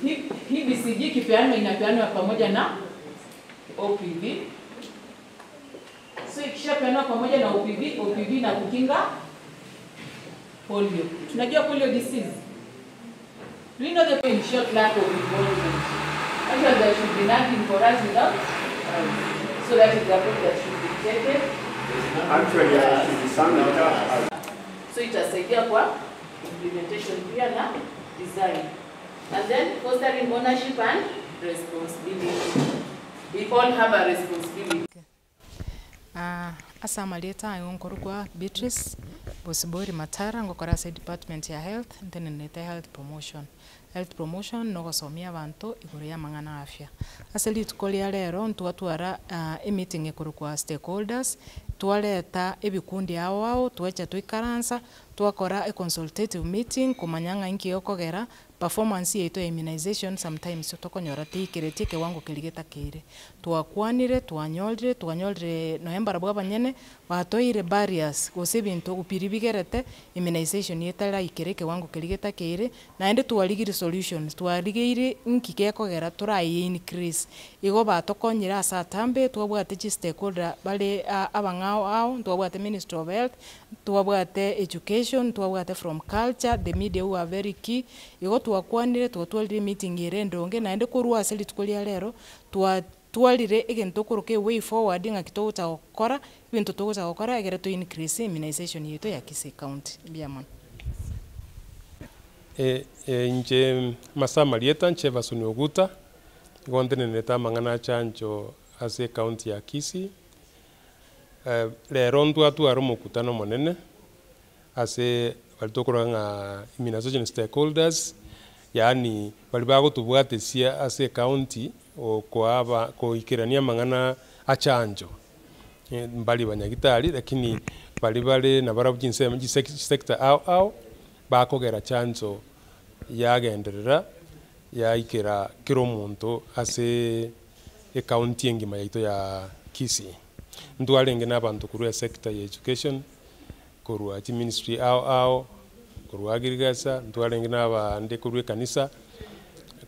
Hii BCG ikipeanwa inapeanwa pamoja na OPV. So ikishapeanwa pamoja na OPV, OPV inakukinga polio. Tunajua polio disease. Do you know the in short lack of involvement? Actually, there should be nothing for us without us. So that is the approach that should be taken. Actually, I should sum it up as So itasaidia kwa implementation pia na design. And then fostering ownership and responsibility. We all have a responsibility. Ase amarieta aye nkorokwa Beatrice Bosibori Matara, ngokora ase edepartment ya health, ntenenete health promotion. Health promotion nogosomia abanto igoro ya amang'ana a afya. Ase rituko ria rero ntwatwara emeeting ekorokwa stakeholders, twareta ebikundi ao ao, twacha twaikaransa, twakora econsultative meeting komanya ng'a inki gekogera performance yaito ya immunization sometimes tokonyora teikereti ekewango keria getakeire. Twakwanire, twanyorire, twanyorire nonye mbarabwo abanyene, batoire barriers gose ebinto biria bigerete immunization etaraikera ekewango keria getakeire, naende twarigirie solutions, twarigeire nki gekogera toraye increase. Igo batokonyire ase atambe, twabwate chistakeholder bare abang'ao ao, ntwabwate ministry of health, ntwabwate education, ntwabwate from culture, the media who are very key, igo twakwanire twatwarire emeeting ere endonge naende korwa ase rituko ria rero, twatwarire egento okoroka eway forward ng'aki togocha gokora, ebinto togocha gokora egere to increase immunization yaito ya Kisii County. Mbuya mono. Inche ase amarieta nche Everson Oguta, nigo ntenenete amang'ana a chanjo ase ecounty ya Kisii. Rero ntwatwara omokutano omonene ase baria tokorora ng'a immunization stakeholders, yaani baria bagotobwatesia ase ecounty okoa aba koikerania amang'ana a chanjo. Mbari banyagitari lakini baria bare nabarabwo chinsemo chisector ao ao, bakogera chanjo yagenderera yaikera kera omonto ase ecounty engima yaito ya Kisii. Ntwarenge na abanto korwa esector ya education, korwa chiministry ao ao, korwa agriculture, ntwarenge na abande korwa ekanisa,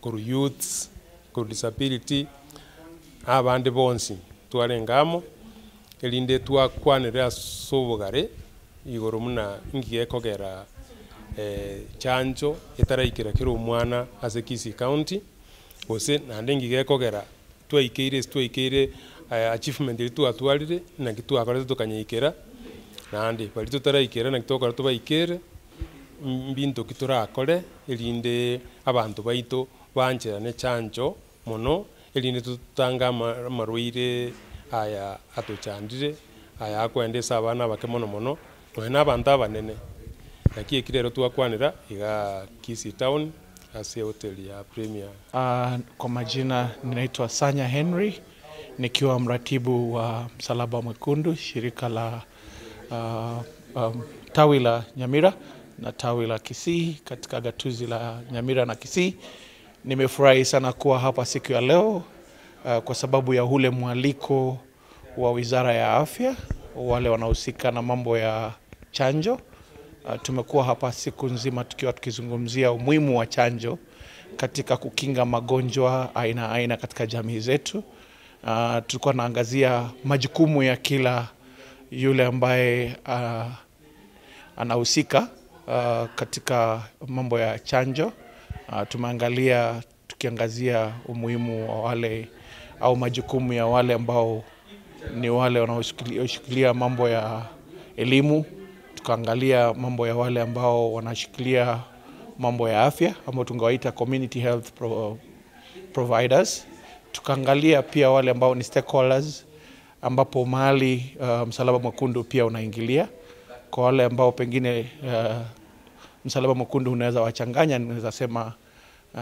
korwa youths, korwa disability, abande bonsi twarenge amo, erinde twakwanere ase obogare igoro muna nki gekogera chanjo etaraikera kera omwana ase Kisii County, gose naende nki gekogera twaikeire ase twaikeire achievement eria twatwarire, naki twakorete tokanyeikera, naende baria totaraikera naki togokora tobaikere, mbinto ki torakore erinde abanto baito bancherane chanjo mono, erinde totange amarwaire aya atochandire, aya akoenda ase abana abake mono mono, nonya na abanto abanene. Naki eki rero twakwanera igaa Kisii town ase ehoteli ya Premier. Kwa majina ninaitwa Sanya Henry nikiwa mratibu wa Msalaba Mwekundu, shirika la tawi la Nyamira na tawi la Kisii katika gatuzi la Nyamira na Kisii. Nimefurahi sana kuwa hapa siku ya leo kwa sababu ya ule mwaliko wa Wizara ya Afya, wale wanaohusika na mambo ya chanjo. Tumekuwa hapa siku nzima tukiwa tukizungumzia umuhimu wa chanjo katika kukinga magonjwa aina aina katika jamii zetu. Tulikuwa naangazia majukumu ya kila yule ambaye anahusika katika mambo ya chanjo. Tumeangalia tukiangazia umuhimu wa wale au majukumu ya wale ambao ni wale wanaoshikilia mambo ya elimu, tukaangalia mambo ya wale ambao wanashikilia mambo ya afya ambao tungewaita community health providers, tukaangalia pia wale ambao ni stakeholders, ambapo mahali Msalaba Mwekundu pia unaingilia. Kwa wale ambao pengine Msalaba Mwekundu unaweza wachanganya, naweza sema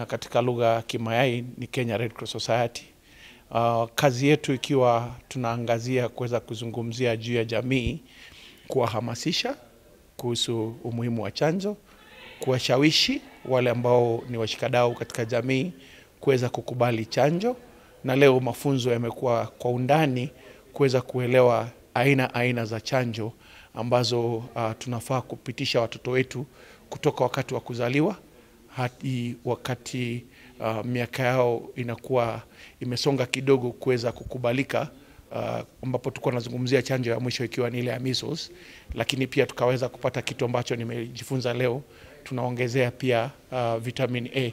katika lugha ya Kimayai ni Kenya Red Cross Society. Kazi yetu ikiwa tunaangazia kuweza kuzungumzia juu ya jamii, kuwahamasisha kuhusu umuhimu wa chanjo, kuwashawishi wale ambao ni washikadau katika jamii kuweza kukubali chanjo, na leo mafunzo yamekuwa kwa undani kuweza kuelewa aina aina za chanjo ambazo tunafaa kupitisha watoto wetu kutoka wakati wa kuzaliwa hadi wakati miaka yao inakuwa imesonga kidogo kuweza kukubalika, ambapo tulikuwa tunazungumzia chanjo ya mwisho ikiwa ni ile ya measles, lakini pia tukaweza kupata kitu ambacho nimejifunza leo, tunaongezea pia vitamin A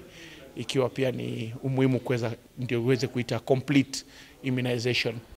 ikiwa pia ni umuhimu kuweza ndio uweze kuita complete immunization.